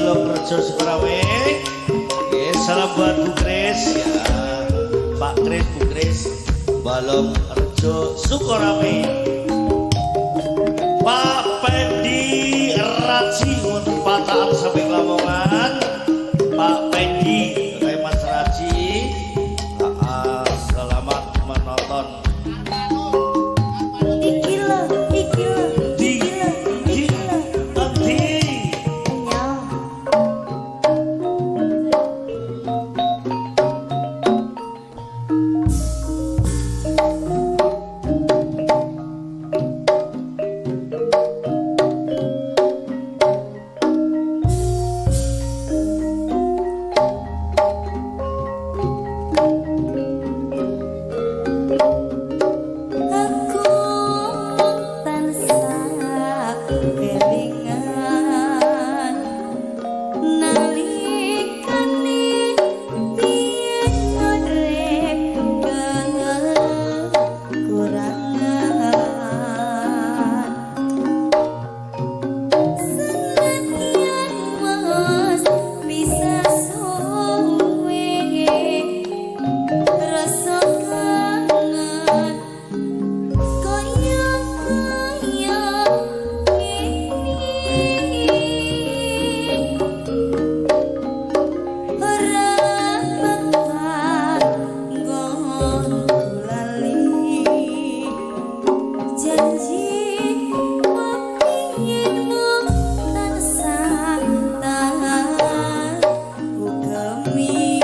Balong Rejo Sukorame. Oke, salam buat Bu Kris ya. Pak Kris, Bu Kris, Balong Rejo Sukorame. Pak Pendi Raji wonten Pataan samping Lamongan. Pak Pendi, Mas Raji. Selamat menonton. Iki lho, iki lho, Di, iki lho, di, iki lho. di. Ya. Aku tansah kelingan nalikane biyen urip kekurangan senadyan wis bisa suwe rasa kangen kaya kaya ngene ora bakal nggonku lali janji pepingin mung tansah tak ugemi.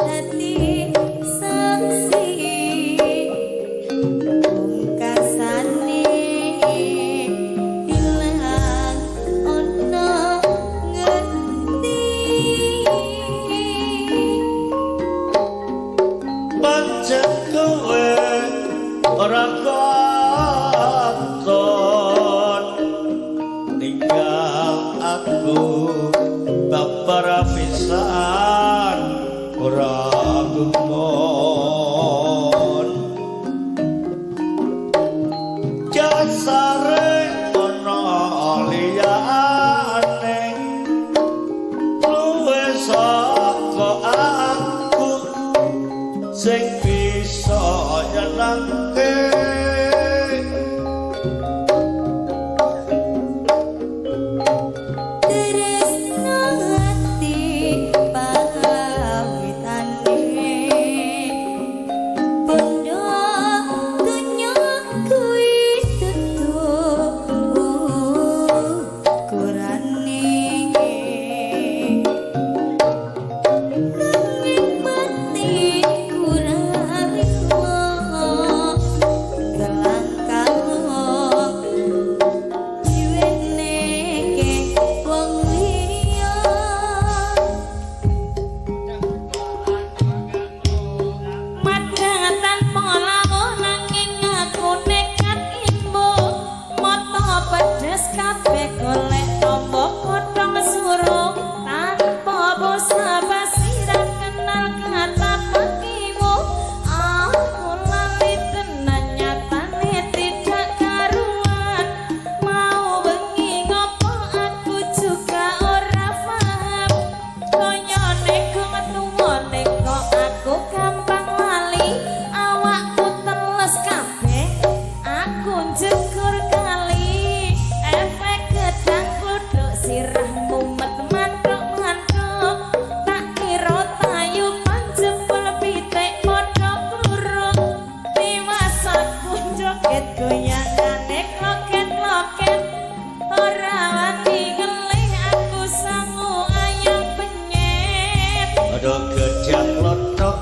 Dadi saksi pungkasane ilang ana ngendi. Pancen kowe ora katon ninggal aku babar pisan ora gumon jasare ana liyane luwih saka aku sing bisa nyenengke. Tresno ati pawitane bondo donya kuwi dudu ukurane nanging mati kurang kelangkalong diweneke wong liya. Madang tanpa lawuh nanging aku nekat imbuh mata pedes kabeh golek tombo godhong suruh tanpa basa-basi ra kenal kata pekimu aku lali tenan nyatane tidak karuan mau bengi ngopo aku juga ora paham konyone kok tuwane kok aku gampang lali awakku teles kabeh aku jegur kali efek gedang kluduk sirah mumet mantuk-mantuk tak kira tayuban jebul pitik padha kluruk tiwas aku joget goyangane kloket-kloket ora wani ngelih aku sangu ayam penyet. Ada gedang lotok,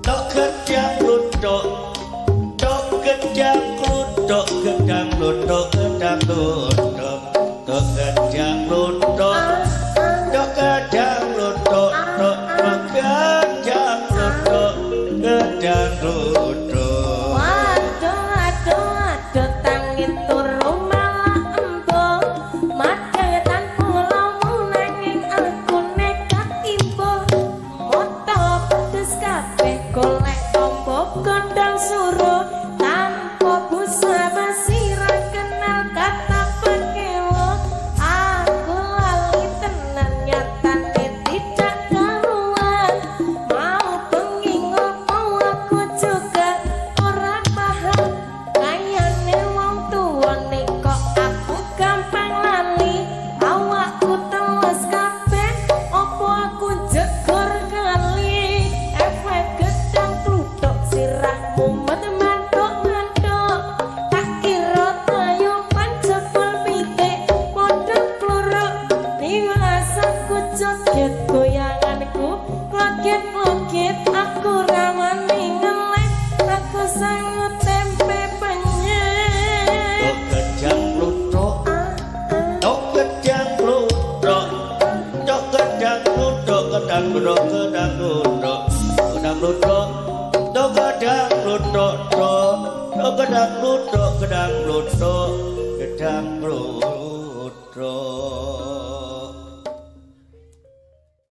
tok gedang lotok, tok gedang lotok, gedang lotok, gedang lotok, tok gedang lotok, tok gedang lotok, tok tok gedang lotok, gedang lotok. Waduh, aduh, aduh, tangi turu malah embuh. Madang tanpa lawuh nanging aku nekat imbuh. Moto pedes kabeh golek tombo godhong suruh tanpa busa Gedang gluduk, gedang gluduk, gedang gluduk, do gedang gluduk, do do gedang gluduk, gedang gluduk, gedang gluduk.